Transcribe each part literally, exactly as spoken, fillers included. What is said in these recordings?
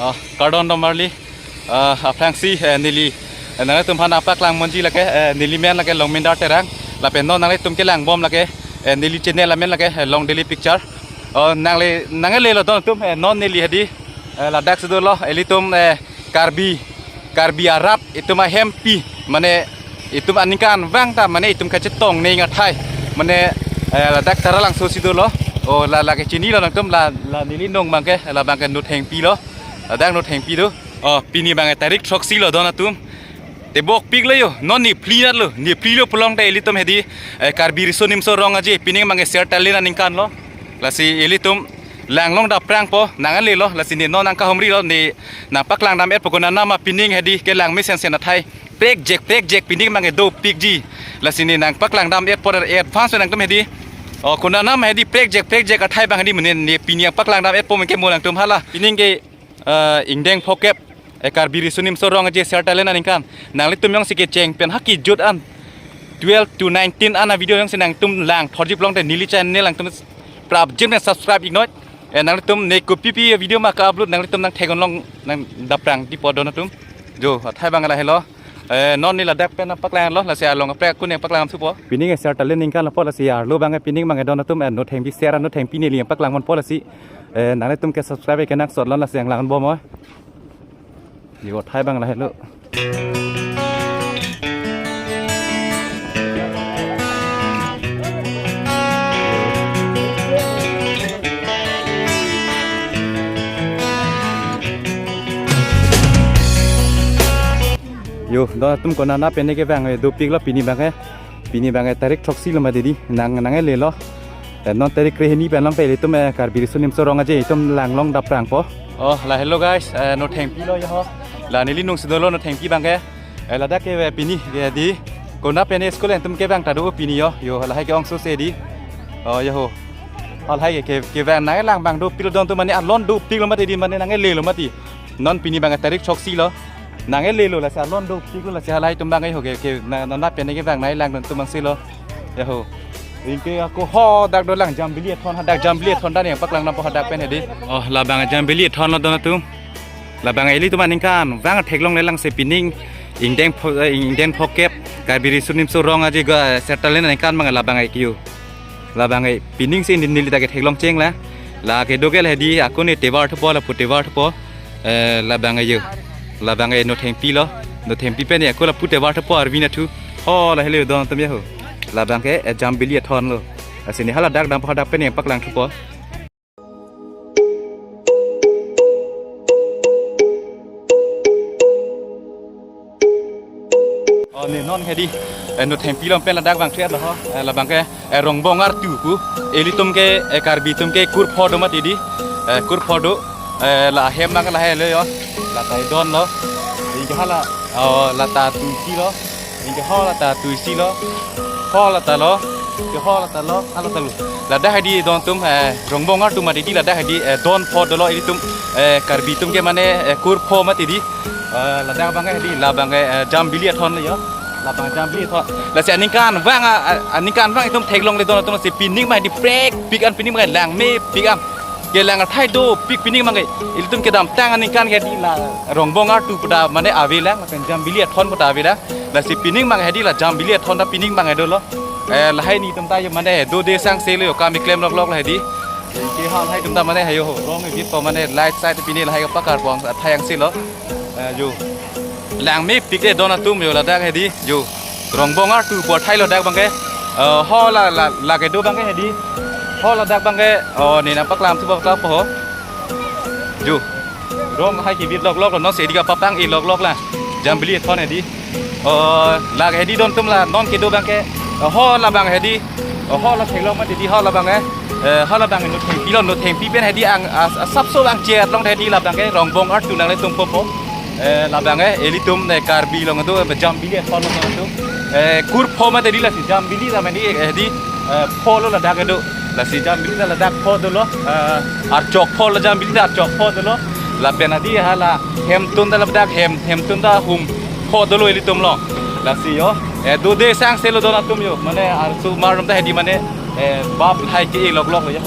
Ah, kardom dom marli. Ah, aphrangsi, eh, neli, eh, nanglitum aphan nangpaklang ponji lake, eh, neli men lake Longmindar Terang. Lapen non nanglitum kelang bom lake, eh, neli channel amen lake, eh, Long Daily Picture. Oh, nangli, nanglelo don atum, eh, non neli hedi, eh, ladak si dolo, ilitum, eh, Karbi, Karbi arap itum ahempi, mane itum aningkanvang ta, mane itum kachetong ning athai, mane, eh, ladak Taralangso si dolo. Oh, la, lake chinilo nangtum, la, la neli nung abangke, la abangke Nothengpi lo. Ladak Nothengpi do. Oh, pini abangke tarik throksi lo don atum. Tebokpiklo yo, non niphli natlo, niphli lo pulote ilitum hedi, eh, Karbi Riso Nimso Rong Aje, pining abangke Sertalin aningkan lo. Lasi ilitum langlong daprangpo, nanglelo, lasi ne non nangkahumrilo, ne nangpaklang dam-etpo konat nama pining hedi kelang mesensen athai. Prekjek, prekjek pining abangke dopikji. Lasi ne nangpaklang dam-etpo advance nangtum hedi. Oh, konat nama hedi prekjek, prekjek athai abang hedi mane ne pini nangpaklang dam-etpo abangke mo nangtum hala. Pining ke, eh, ingdeng phokep, eh, Karbi Riso Nimso Rong Aje Sertalin aningkan. Nanglitum jongsi kecheng pen ha kejut an twelve to nineteen an a-video jongsi nangtum langthorji pulote neli channel nangtum prapjin pen subscribe iknoi. Eh, nanglitum ne kopipi video ma ka-upload nanglitum nangtheklong nang daprang di po don atum. Jo, athai abang lahelo. Eh, non ne ladak pen nangpaklanglo, lasi along kaprek kun nangpaklang thupo. Pining ke Sertalin aningkan lapo, lasi arlo abangke pining abangke don atum, eh, Nothengpi Ser, Nothengpi neli nangpaklang ponpo lasi. Eh, nanglitum ke subscribe ke nangsotlon, lasi nanglang bom oi. Yo, athai abang lahelo. Yo, don atum konat pen kevang, eh, dopiklo pini abangke. Pini abangke tarik throksi lo mati di, nang, nanglelo. Eh, non tarik krehini pen along pen ilitum, eh, Karbi Riso Nimso Rong Aje itum langlong daprangpo. Oh, lahelo guys, eh, Nothengpi lo yo ho. La neli nung si dolo Nothengpi abangke. Eh, ladak ke, eh, pini, eh, di. Konat pen school atum kevang ta do pini yo. Yo, lahai ke-ongso se di. Oh, yo ho. Halahai ke, ke, kevang nanglang abang dopiklo don atum mane alon dopiklo mati di mane nanglelo mati. Non pini abangke tarik throksi lo. Nanglelo lasi alon dopiklo lasi halahai atum abangke ho ke, ke na, na, na pen kevang nanglang don atum angselo. Yo ho. Anke ako hadak dolang Jambili Athon, hadak Jambili Athon ta nangpaklang nangpo hadak pen hedi. Oh, la abang Jambili Athon lo don atum. La abang ilitum aningkanvang theklonglelang si pining ingdeng pho-, eh, ingdeng phokep Karbi Riso Nimso Rong Aje ga Sertalin aningkan abang la abang ke yo. La abangke pining si neli ta ketheklong cheng la. La kedo ke la hedi ako ne tovar thupo lapu tovar thupo. Eh, la abangke yo. La abangke Nothengpi lo. Nothengpi pen ako lapu tovar thupo arvi nathu. Ho lahelo don atum yo ho. La abangke, eh, Jambili Athon lo. Lasi ne haladak dampo hadak pen nangpaklang thupo. Oh, ne non hedi, eh, Nothengpi along pen ladak vangthu-etlo ho, eh, la abangke, eh, Rongbong Artu pu, ilitum ke, eh, Karbi atum ke kurpho do mati di, eh, kurpho do, eh, la ahem abang lahelo yo, la ta idon lo, anke hala, oh, la ta tuisi lo, anke ho la ta tuisi lo, ho la ta lo, anke ho la ta lo, hala ta lo. Ladak hedi don atum, eh, Rongbong Artu mati di ladak hedi, eh, don pho dolo ilitum, eh, Karbi atum ke mane, eh, kurpho mati di. Eh, ladak abangke hedi, la abangke, eh, Jambili Athon lo yo. La abang Jambili Athon. Lasi aningkanvang, ah, ah, aningkanvang itum theklongle don atum si pining ma hedi prekpik an pining ma langmepik an. Kelang athai dopik pining abangke. Ilitum kedamtang aningkan ke hedi la Rongbong Artu pu ta mane avelang, lapen Jambili Athon pu ta avelang. Lasi pining abang hedi la Jambili Athon ta pining abang dolo. Eh, lahai netum ta yo mane dode sangselo yo kam keklem loklok la hedi. Anke halahai atum ta mane hayo ho. Rong evi po mane light side pine lahai kapakar pon athai angselo. Eh, yo. Langmepik de don atum yo ladak hedi. Yo. Rongbong Artu pu athai lo dak abangke. Eh, ho la, la, la kedo abangke hedi. Ho ladak abangke. Oh, ne nangpaklang thupo ta po ho. Yo. Rong hai kebit loklok lo, non si hedi kapapang-i loklok la. Jambili Athon hedi. Oh, la hedi don atum la, non kedo abangke. Eh, ho la abang hedi. Oh, ho la theklong mati di ho la abang eh. Eh, ho la abang Nothengpi lo, Nothengpi pen hedi ang, as-, asapso abang chet long hedi la abangke Rongbong Artu nanglitum popo. Eh, la abangke, ilitum, eh, Karbi along do, eh, Jambili Athon lo do. Eh, kurpho mati di lasi Jambili la mane, eh, hedi, eh, pho lo ladak do. Lasi Jambili ta ladak pho dolo, eh, archok pho lo Jambili ta archok pho dolo. Lapen hedi hala hemtun ta ladak hem, hemtun ta hum pho dolo ilitum lo. Lasi yo, eh, dode sangselo don atum yo. Mane arsu mar atum ta hedi mane, eh, bap hai ke-i loklok lo yo.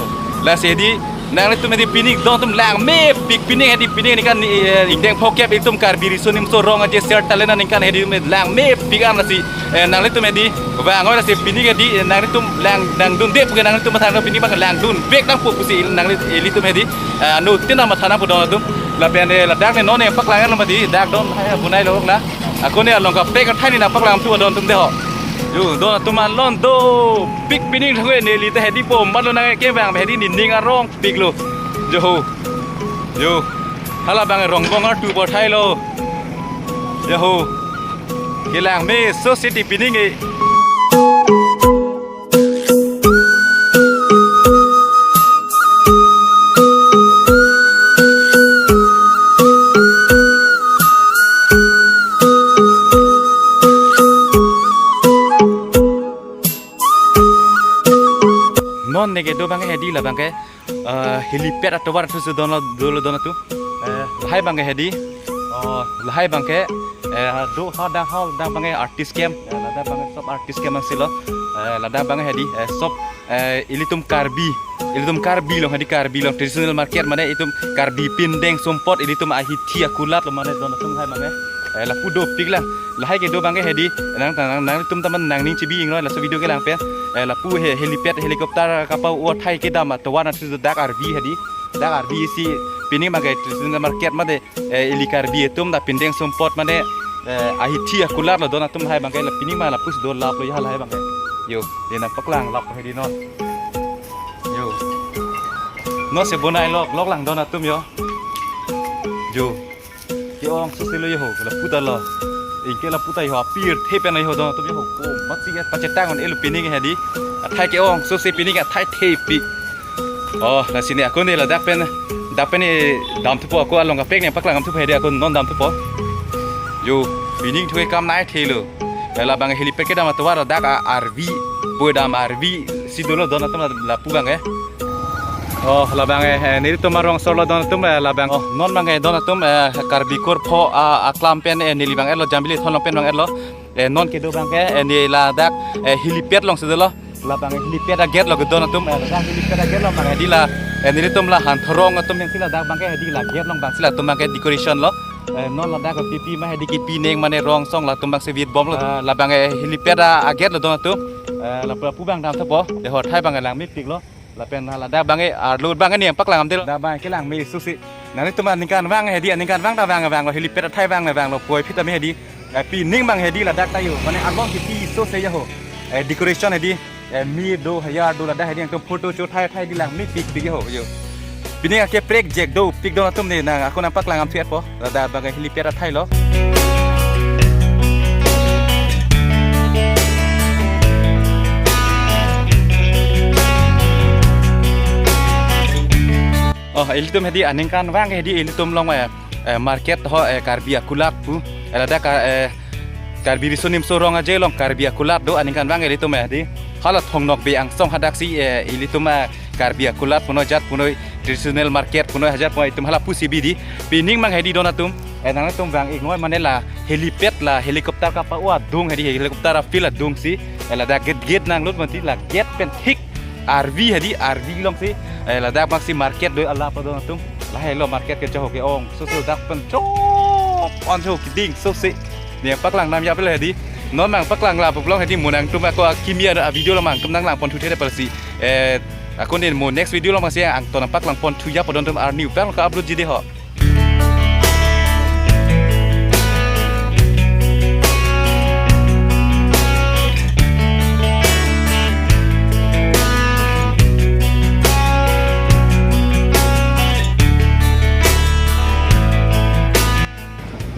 Lasi hedi, Nanglitum hedi pining don atum langmepik, pining hedi pining aningkan, eh, ingdeng phokep ilitum Karbi Riso Nimso Rong Aje Ser Talent aningkan hedi langmepik an lasi, eh, nanglitum hedi vang oi lasi pining hedi, eh, nanglitum lang nangdunde pu ke nanglitum matha nang pining abang langdunvek nangpo pusi il- nangli ilitum hedi, eh, anuttin amatha nangpo don atum. Lapen, eh, ladak ne non nangpaklang lo mati, dak don hai bonai lo la. Ako ne along kaprek athai ne nangpaklang thu don atum de ho. Yo, don atum alon dopik, pining thangwe neli ta hedi po, matlo nangkevang hedi nening arongpiklo. Yo ho. Yo. Hala abang rongbong artu po thai lo. Yo ho. Kelang meso siti pining e. Non ne kedo abang hedi la abang ke, eh, helipad atovar thu si don lo, dolo don atum. Eh, lahai abang ke hedi. Oh, lahai abang ke, eh, do ha dak ha dak abang ke artist camp. Eh, ladak abang ke sob artist camp angsi lo. Eh, ladak abang ke hedi, eh, sob, eh, ilitum Karbi. Ilitum Karbi along hedi, Karbi along traditional market mane itum Karbi pindeng sumpot ilitum ahithi akulat lo mane don atum hai abang ke. Eh, lapu dopik lang. Lahai kedo abang ke hedi, nang, nang, nangtum taman nangning chibi ingroi laso video kelang pen. Eh, lapu he, helipad, helicopter kapa-o athai kedam atovar na thusi dak arvi hedi. Dak arvi si pining abang ke traditional market mate, eh, ili Karbi atum ta pindeng sumpot mane, eh, ahithi akulat lo don atum hai abang ke la pining ma lapusi dolap lo ya lahai abang ke. Yo, de nangpaklang lap hedi non. Yo. Non si bonai lok, lok lang don atum yo. Yo. Ke-ong sose lo yo ho, lapu ta lo. Ingke lapu ta yo ho, apirthe pen lo yo ho don atum yo ho. Ko, mat si ya, pachetang on elu pining hedi. Athai ke-ong sose, pining athai thepik. Oh, lasi ne ako ne ladak pen, dak pen ne dam thupo, ako along kaprek ne paklang dam thupo hedi, ako non dam thupo. Yo, pining thu ke kam nai thelo. Eh, la abang helipad kedam atovar dak a-, arvi, pu dam arvi si dolo don atum la, lapu abang ke. Oh, la abang ke, eh, nelitum arong sor lo don atum, eh, la abang. Oh, non abang ke don atum, eh, Karbi Kurpho, ah, aklam pen, eh, neli vang-et lo, Jambili Thon along pen vang-et lo. Eh, non kedo abang ke, eh, ne ladak, eh, helipad alongsi dolo. La abang ke helipad a-gate lo kedo don atum, eh, ladak helipad a-gate lo abang ke hedi la, eh, nelitum la han thorong atum yang si ladak abang ke hedi la gate along abang si latum abang ke decoration lo. Eh, non ladak ke pipi ma hedi kipi neng mane rong song latum abang si vit bom lo. Eh, la abang ke helipad a-, a-gate lo don atum. Eh, lapu, lapu abang dam thupo. De ho athai abang ke langmepik lo. Lapen ladak abang ke arlo abang ke ne paklang dam thulo. Dak abang ke langme susi. Nanglitum aningkanvang hedi, aningkanvang ta vang, vang lo, helipad athai abang, vang lo, puvoiphit tame hedi. Eh, pining abang hedi ladak ta yo. Mane arlo kipi sose ya ho. Eh, decoration hedi. Eh, me do hayar do ladak hedi nangtum photo cho thai thai di langmepikpik ya ho yo. Pining akaprek jek dopik don atum ne nang ako nangpaklang dam thupo. Ladak abang ke helipad athai lo. Oh, ilitum hedi aningkanvang hedi ilitum along, eh, eh, market ho, eh, Karbi akulat pu. Eh, ladak ka, eh, Karbi Riso Nimso Rong Aje along Karbi akulat do aningkanvang ilitum, eh, hedi. Hala Thong Nokbe angsong hadak si, eh, ilitum, eh, Karbi akulat punoi jat punoi traditional market punoi hajar punoi itum hala pusi bidi. Pining abang hedi don atum. Eh, nangtum vang-ik noi mane la helipad la helicopter kapa-o adung hedi, helicopter a-field adung si. Eh, ladak gate gate nanglut mati la gate pen thik arvi hedi, arvi alongsi, eh, ladak abang si market do alap don atum. Lahai lo market ke jo ho ke-ong. Susu dak pen chok on jo kiding susi. Ne paklang dam ya pele hedi. Non nangpaklang lapu along hedi mo nangtum ako akimi a-video along nangtum nanglang pon thu the pale si. Eh, ako ne mo next video along si angton nangpaklang pon thu ya po don atum arni upang ka-upload ji de ho.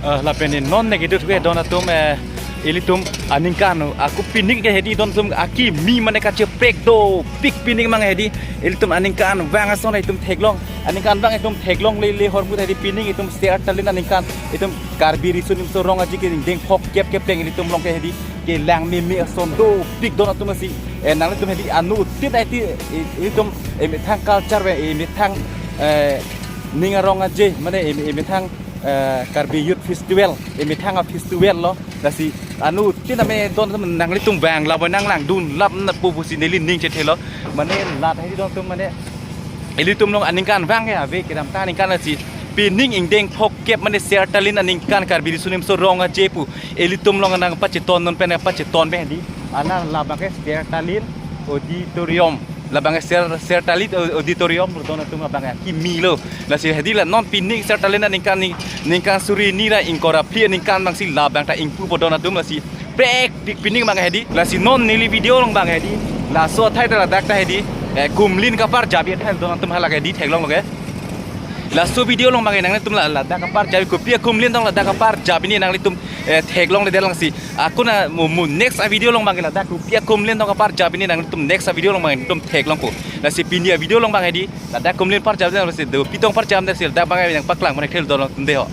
Eh, lapen ne non ne kedo thuke don atum, eh, ilitum aningkan ako pining ke hedi don atum akimi mane kacheprek dopik pining abang hedi. Ilitum aningkanvang ason itum theklong, aningkanvang itum theklong lele ahormu hedi pining itum Ser Talent aningkan itum Karbi Riso Nimso Rong Aje ke ingdeng phokep kepleng ilitum along ke hedi kelang meme ason dopik don atum si. Eh, nanglitum hedi anuttin aiti i-, itum, eh, methang culture ve, eh, methang, eh, ning arong aje mane, eh, eh, methang, eh, Karbi Youth Festival, eh, methang a-festival lo. Lasi anuttin ame don atum nanglitum vang laboi nanglangdun lap na pu pusi neli ning chethe lo. Mane la hedi don atum mane ilitum along aningkanvang ke ave kedamtang aningkan, lasi pining ingdeng throkkep mane Sertalin aningkan Karbi Riso Nimso Rong Aje pu ilitum along nangpacheton non pen pacheton pen hedi. Alang labang ke Sertalin Auditorium. Labang ke Ser, Sertalin Au-, Auditorium lo don atum labang ke kimi lo. Lasi hedi la non pining Sertalin aningkan ning, ningkan suri hini ra ingkoi ra phli aningkan abangsi labang ta ingpupo don atum, lasi prekpik pining abang hedi. Lasi non neli video along abang hedi, laso athai ta ladak ta hedi, eh, kumlin kaparjap athai don atum halake hedi theklonglo ke. Laso video along abang nanglitum la, ladak kaparjap, kopi akumlin tong ladak kaparjap hini nanglitum, eh, theklongledet lang si. Ako na mo, mo next a video along abang ladak kopi akumlin tong kaparjap hini nanglitum next a video along abang nanglitum theklongpo. Lasi pini a video along abang hedi, ladak kumlin parjap hedi, lasi do pitong parjap hedi, si ladak abang nangpaklang mane thel don atum de ho.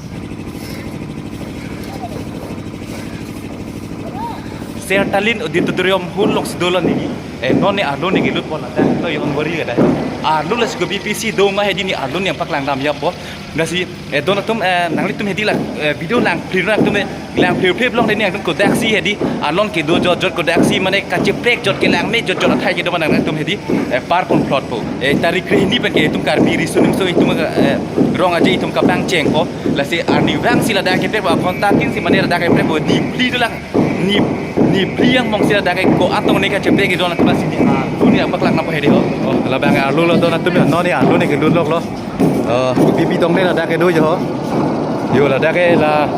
Sertalin Auditorium Hall alongsi dolo neli. Eh, non ne arlo ne kelutpo ladak, to yon wari kada. Arlo lasi kopi pisi do ma hedi ne arlo ne nangpaklang dam yapo. Lasi, eh, don atum, eh, nanglitum hedi la, eh, video langphlir nangtum, eh, langphlir phlir along hedi nangtum kodaksi hedi, arlo kedo jotjot kodaksi mane kacheprek jot kelangme jotjot athai kedo ma nangtum hedi, eh, parpon plot po. Eh, tarik krehini pen ke itum Karbi Riso Nimso itum, eh, Rong Aje itum kapangchengpo. Lasi arnivang si ladak keprek po, akhonta tin si mane ladak keprek po, niphli dolang. Ni, niphli angbong si ladak ke ko-an tong ne kacheprek ke don atum, lasi ne arlo ne nangpaklang nangpo hedi ho. Oh, labang arlo lo don atum ya, non ne arlo ne kelut loklo. Oh, kopi pitong ne ladak kedo jo ho. Yo, ladak ke la,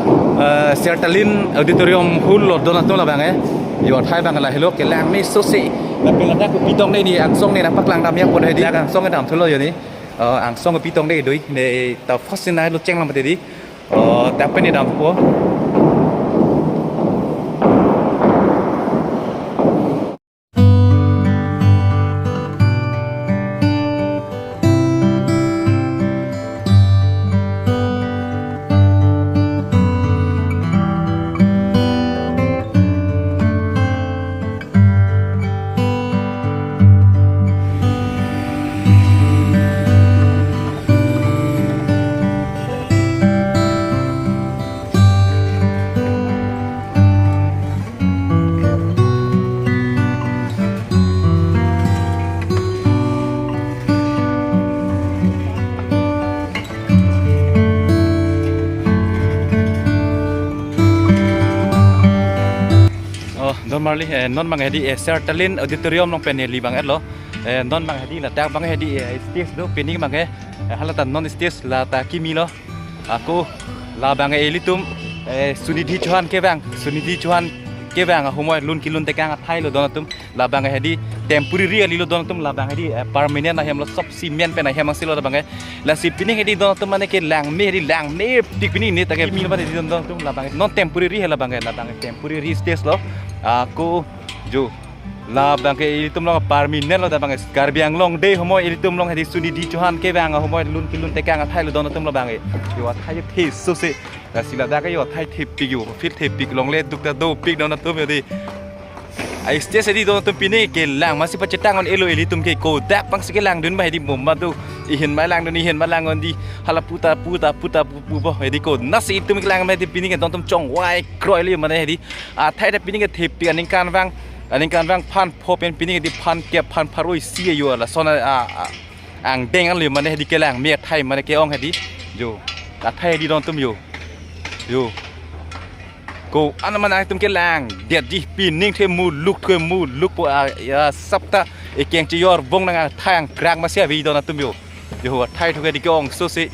eh, Sertalin Auditorium Hall lo don atum labang ke. Yo, athai abang la helo kelangme sose. Lapen ladak kopi pitong ne ne angsong ne nangpaklang dam yapo hedi. Ladak angsong kedam thulo yo ne. Oh, angsong kopi pitong ne do ne ta first ne lo chenglang mati di. Oh, ta pen ne dampo. Oh, don marli, eh, non abang hedi, eh, Sertalin Auditorium along pen neli bang-etlo. Eh, non abang hedi, ladak abang hedi, eh, stage do, pining abang, eh, halata non stage, lata kimi lo. Ako, labang ke ilitum, eh, Sunidhi Chauhan kevang, Sunidhi Chauhan kevang ahumoi lun kelun tekang athai lo don atum. Labang ke hedi temporary kali lo don atum, labang hedi, eh, permanent ahem lo, sop cement pen ahem angsi lo labang ke. Lasi pining hedi don atum mane kelangme hedi langmepik pining ne ta ke kimi lo mane hedi don atum labang ke. Non temporary he labang ke, labang ke temporary stage lo. Ako jo. Labang ke ilitum along permanent lo labang ke. Karbi Anglong Day ahumoi ilitum along hedi Sunidhi Chauhan kevang ahumoi lun kelun tekang athai lo don atum labang ke. Yo athai the sose. Lasi ladak ke yo athai thepik yo. Feel thepik longle duk ta dopik don atum yo di. A stage hedi don atum pining kelang masi pachetang on elo ilitum ke kodak abangsi kelangdun ba hedi bomba do. Ihin ma langdun, ihin ma lang on di. Hala puta puta puta pu pu bo hedi ko. Nasi itum kelang ma hedi pining ke don atum chongvai kroilo mane hedi. Athai ta pining ke thepik aningkanvang, aningkanvang phan pho pen pining hedi phan kep phan pharo isi yo lason a, a, angdeng anlo mane hedi kelangme athai mane ke-ong hedi. Jo. Athai hedi don atum yo. Yo. Ko-an mane itum kelangdet di pining the muluk the muluk po a, ya sapta ekeng chejor bong nang athai angkrak masi ave don atum yo. Yo athai thu ke hedi ke-ong sose.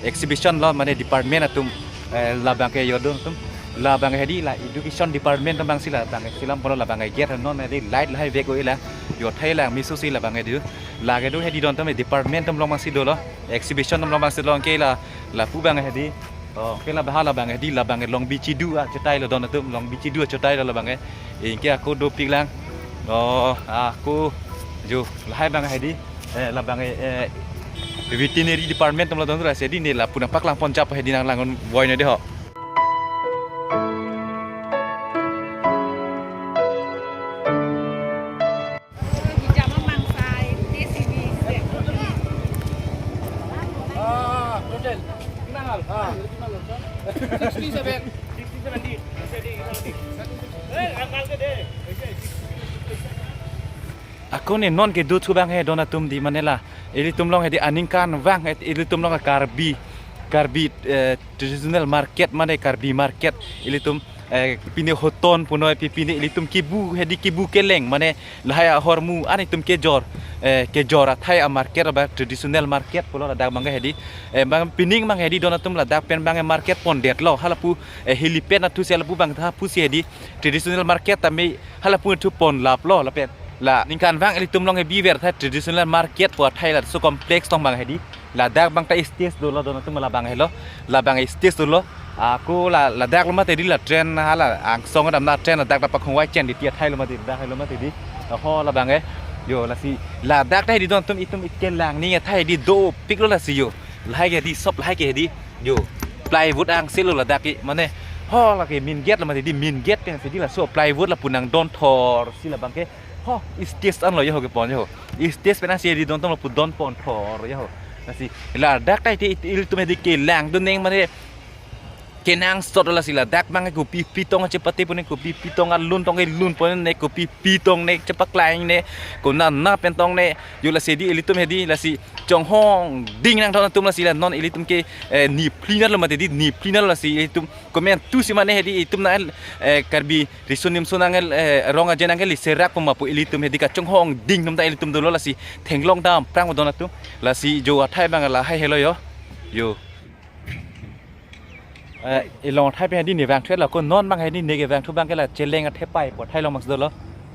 Exhibition lo mane department atum, eh, labang ke yo don atum. Labang ke hedi la education department atum abangsi labang ke selam polo labang ke gate non hedi light lahai vek o ila. Yo athai lang misu si labang ke do. Lake do hedi don atum department atum along abangsi dolo. Exhibition atum along abangsi dolo ke la lapu abang ke hedi. Oh, ke labang labang hedi labang long bichidu achotai lo don atum, long bichidu achotai lo labang. Anke ako dopik lang. Oh, ako jo lahai abang hedi. Eh, labang eh, veterinary department atum lo don ra sedi ne lapu nangpaklang pon chap hedi nanglang voi ne de ho. Ako ne non kedo thu abang he don atum di mane la ilitum along hedi aningkanvang, eh, ilitum along Karbi, Karbi, eh, traditional market mane Karbi market ilitum, eh, pine hoton punoi pi pine ilitum kebu hedi kebu keleng mane lahai ahormu an itum kejor, eh, kejor athai amarket abang traditional market pulo ladak abang hedi, eh, abang pining abang hedi don atum ladak pen abang market pondetlo halapu, eh, helipad nathu si halapu abang tha pusi hedi traditional market tame halapu thu ponlaplo lapen la ningkanvang ilitum along he biver tha traditional market pu athai laso complex tong abang hedi. Ladak abang ta stage dolo don atum labang helo. Labang stage dolo. Ako la ladak lo mati di la train hala angsong damna train ladak la pakhongvai chen di ti athai lo mati dak helo mati di. Ho labang eh. Yo lasi ladak ta hedi don atum itum iken lang ni athai di dopik lo lasi yo. Lahai ke di sop lahai ke di. Yo plywood angse lo ladak ke mane. Ho lake main gate lo mati di main gate pen si di laso plywood lapu nangdon thor si labang ke. Ho stage an lo yo ho kepon yo. Stage pen asi di don atum lapu don pon thor yo. Lasi ladak ta hedi ilitum hedi kelang dun neng mane kenangsot lasi ladak abang kopi pitong ache pate pune kopi pitong alun tong ke lun pone ne kopi pitong ne chepaklai ne konana pen tong ne yo lasi di ilitum hedi lasi chonghong ding nang don atum lasi la non ilitum ke, eh, niphli nat lo mati di niphli nat lo lasi ilitum komentu si mane hedi itum nang, eh, Karbi Riso Nimso nang, eh, rong ajen nang liserak puma pu ilitum hedi kachonghong ding nom ta ilitum dolo lasi thenglong dam prang don atum lasi jo athai abang lahai helo yo. Yo. Eh, ilong athai pen hedi ne vangthu lo ko non abang hedi ne kevangthu abang ke la Cheleng Athepai pu athai along mas dolo.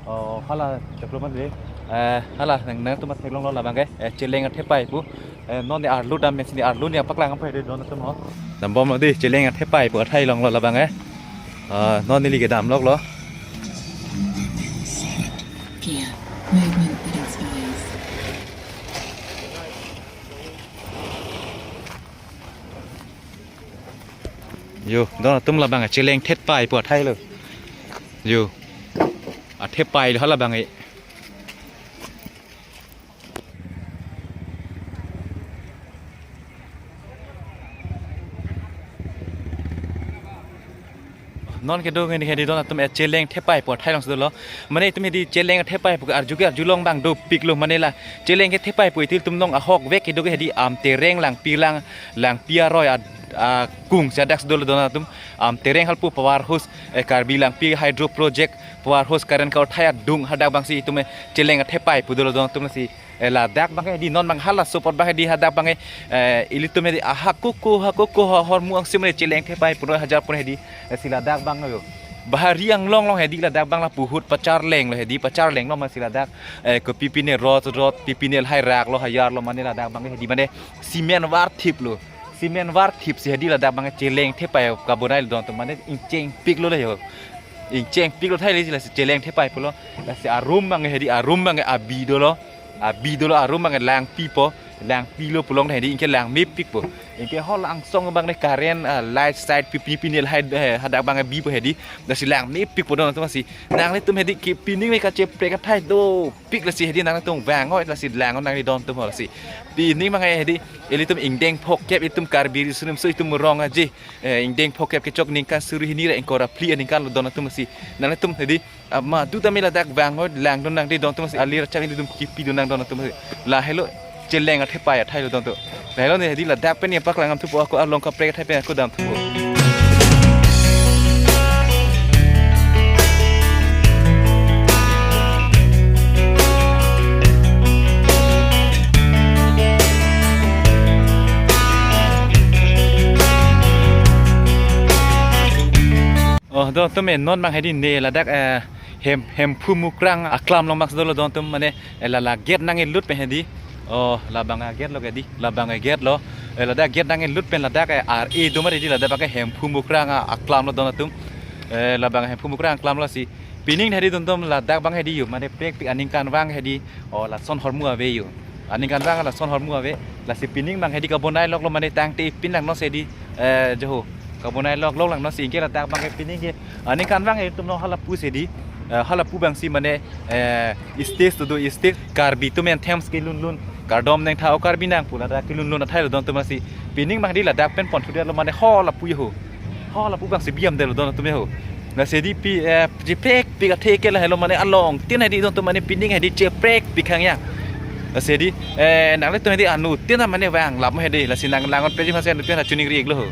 Oh, hala choklo man de. Eh, hala nang nangtum theklong lo labang ke. Eh, Cheleng Athepai pu. Eh, non ne arlu dam mesi ne arlu ne paklang apa hedi don atum ho. Dambom lo di Cheleng Athepai pu athai along lo labang eh. Ah, non neli kedam lok lo. Kia, movement that inspires. Yo, don atum labang Cheleng Athepai pu athai lo. Yo. Athepai lo hala abang eh. Non kedo ngeni hedi don atum eh Cheleng Athepai pu athai along si dolo. Mane itum hedi Cheleng Athepai pu arju ke arjulong abang dopik lo mane la Cheleng Athepai pu ilitum along ahokvek kedo ke hedi Amtereng Langpi lang Langpi aroi ad-, akung si adak si dolo don atum Amtereng halapu power house, eh, Karbi Langpi Hydro Project power house current kau thai adung hadak abang si itum eh Cheleng Athepai pu dolo don atum si eh, ladak abang hedi non abang hala support abang hedi hadak abang eh, ilitum hedi ahak kuku hak kuku ha hormu angse mene Cheleng Athepai punoi hajar pun hedi, eh, si ladak abang yo. Bahari anglong along hedi ladak abang lapu ahut pacharleng lo hedi pacharleng lo masi ladak, eh, kopi pine rot rot pi pine lahai rak lo hayar lo mane ladak abang hedi mane cement var thip lo. Cement var thip si hedi ladak abang Cheleng Athepai kabonai lo don atum mane ingchengpik lo le yo. Ingchengpik lo thai le lasi Cheleng Athepai pulo. Lasi arum abang hedi arum abang abi dolo. Abi dolo arum abang Langpi po. Langpi lo pulo hedi anke langmepik po. Anke hol angsong abang ne current, ah, light side pi pi pine lahai, eh, hadak abang bi po hedi. Lasi langmepik po don atum si. Nanglitum hedi ke pining ne kacheprek athai dopik lasi hedi nangtum vangoi lasi lang nangne don atum lasi. Pining abang hedi ilitum ingdeng phokep itum Karbi Riso Nimso itum rong aje. Eh, ingdeng phokep kechok ningkan suri hini ra ingkoi ra phli aningkan lo don atum si. Nanglitum hedi ama du tame ladak vangoi lang don nangne don atum si. Ali rachak ilitum kipi don nang don atum si. Lahelo Cheleng Athepai athai lo don atum. Lahelo ne hedi ladak pen ne paklang dam thupo ako along kaprek athai pen ako dam thupo. Oh, don atum eh non abang hedi ne ladak, eh, hem, Hemphu Mukrang aklam along mas dolo don atum mane, eh, la la gate nangkelut pen hedi. Oh, labang a gate lo hedi, labang a gate lo. Eh, ladak gate nangkelut pen ladak, eh, ar-e do mati di, ladak abang ke Hemphu Mukrang a-, aklam lo don atum. Eh, labang Hemphu Mukrang aklam lo si. Pining hedi don atum ladak abang hedi yo, mane prekpik aningkanvang hedi. O, lason ahormu ave yo. Aningkanvang lason ahormu ave. Lasi pining abang hedi kabonai lok lo, mane tangte pin langno si hedi. Eh, joho. Kabonai lok lok langno si, anke ladak abang ke pining ke. Aningkanvang hedi atum lo halapu si hedi. Eh, halapu abang si mane, eh, stage tu do, stage Karbi atum anthems kelun lun. Kardom nangtha o Karbi nang pu ladak kelun lun athai lo don atum si. Pining abang hedi ladak pen pon thudet lo, mane halapu yo ho. Halapu abang si biam det lo don atum yo ho. Lasi hedi pi, eh, je prekpik athe ke lahelo, mane along tin hedi don atum, mane pining hedi je prekpik hang ya. Lasi hedi, eh, nanglitum hedi anuttin mane vang lap hedi, lasi nang langot peji masi anuttin achuningri-ik lo ho.